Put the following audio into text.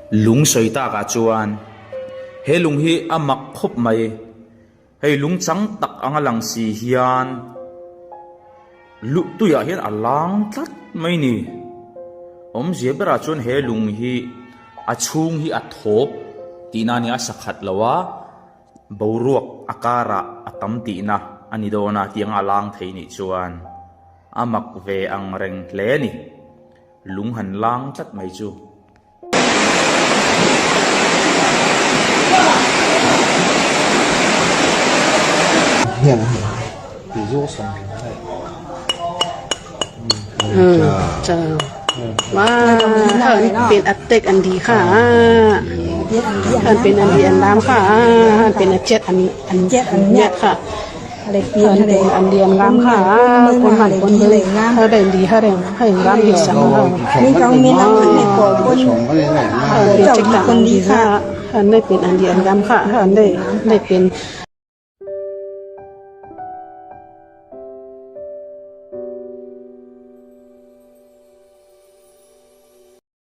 Lung sawi takah chuan he lung hi a mak khawp mai. Hei lung chang tak anga lang si hian luh tuiah hian a lang tlat mai ni. Awmzia berah chuan he lung hi a chhung hi a thawp tihna a ni a, a sakhat lo a, boruak a karah a tam tihna a ni dawn a tianga a lang thei nih chuan a mak ve ang reng hle a ni. Lung han lang tlat mai chu. เป็นอัตเต็กอันดีค่ะอันเป็นอันดีอันน้ำค่ะอันเป็นอันเจ็ดอันอันเจ็ดอันเนี่ยค่ะอันเป็นอันเดียนงามค่ะคนหันคนเลยถ้าได้ดีถ้าได้ให้งามดีสังค่ะเป็นเจ็ดอันดีค่ะอันได้เป็นอันเดียนงามค่ะอันได้ได้เป็น